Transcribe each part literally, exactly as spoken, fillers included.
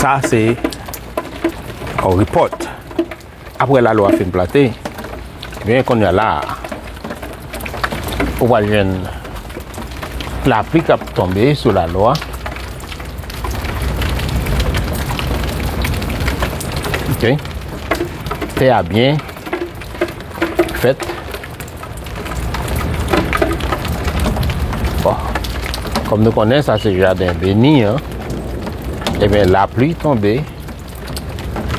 Sa se yon repòt. Apre lalo a fin plante, ebyen, kounye a la a, ou pral jwenn lapli k ap tonbe sou lalo a. Ok. Tè a byen fèt. Bon, kòm nou konnen, sa se jaden beni an, ebyen, lapli tonbe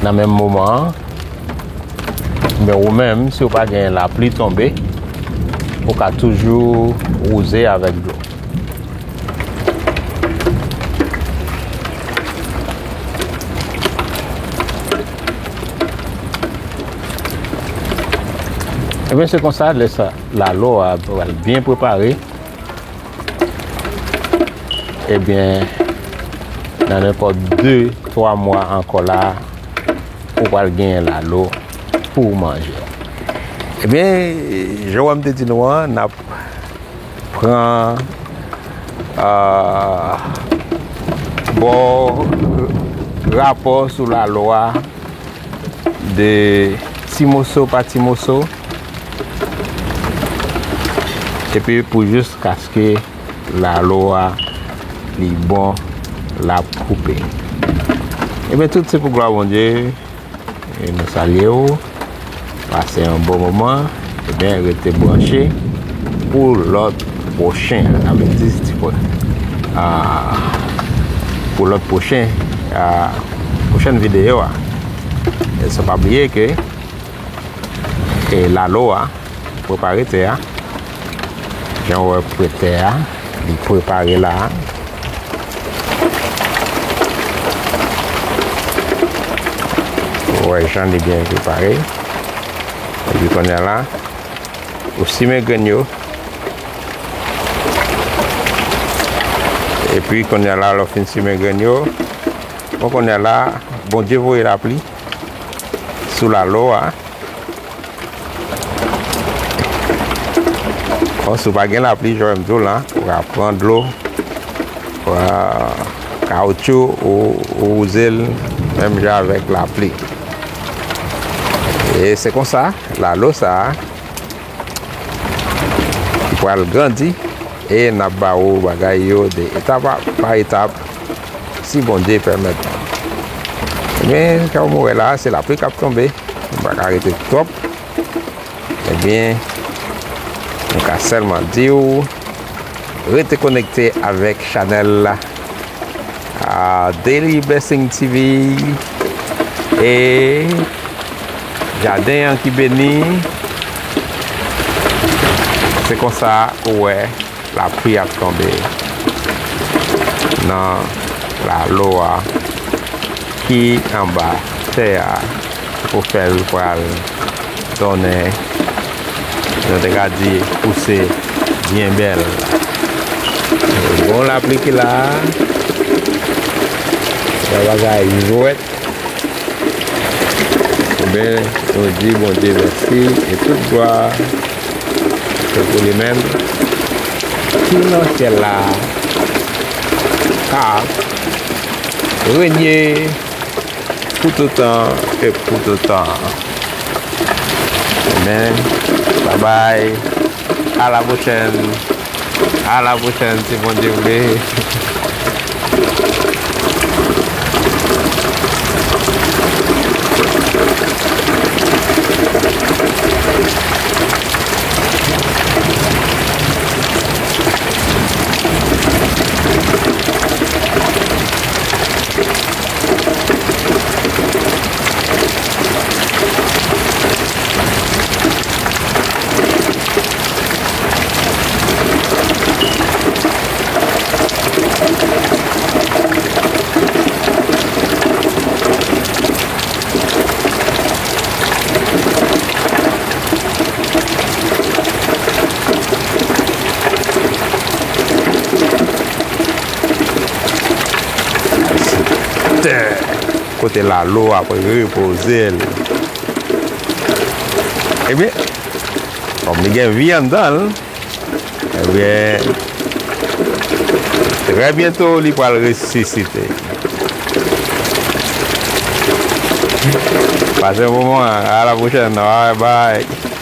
nan menm moman an. Men ou menm, si w pa gen lapli tonbe, ou ka toujou wouze avèk dlo. Ebyen, se konsa, lè sa, lalo a pral byen prepare. Ebyen, nan nenpòt de, twa mwa ankò la, ou pral genyen lalo pou w manje. Ebyen, jan w te di nou an, n ap pran, ah, bon rapò sou lalo a de ti moso pa ti moso, epi pou jiskaske lalo a li bon, l ap koupe. Ebyen, tout se pou glwa Bondye. E nou salye w. Pase yon bon moman. Ebyen, rete branche pou lòt pwochen. Sa vle di, ti pwo-, ah, pou lòt pwochen, ah, pwochèn videyo a. E san pa bliye ke, e lalo a, prepare tè a. Jan w wè prepare tè a, li prepare la a. Ou wè jan li byen prepare. Epi kounye a la, ou simen grenn yo. Epi kounye a la, lè w fin simen grenn yo, bon, kounye a la, Bondye voye lapli sou lalo a. Bon, si w pa gen lapli, jan m di w la, ou ka pran dlo, ou ka, kawotchou, ou, ou wouze l menm jan avèk lapli. E se konsa, lalo sa a, li pral grandi. E n ap ba ou bagay yo de etap pa etap, si Bondye pèmèt. Men, jan w wè la, se lapli k ap tonbe. M pa ka rete twòp. Ebyen, m ka sèlman di w, rete konekte avèk chanèl la. Ah, Daily Blessing T V e jaden an ki beni. Se konsa ou wè lapli ap tonbe nan lalo a ki anba tè a pou fè l pral donnen, nou te ka di, pouse byen bèl. Bon lapli ki la a, yon bagay jwèt. Ebyen, nou di Bondye mèsi e tout glwa se pou li menm ki nan syèl la, ka renye pou tout tan e pou tout tan. Amen. Bye bye. À la prochaine. À la prochaine, si Bondye vle. Tè kote lalo ap repoze l. Ebyen, kòm li gen vi anndan l, ebyen, trè byento li pral resisite. Pase yon bon moman, a la pwochèn, bye bye.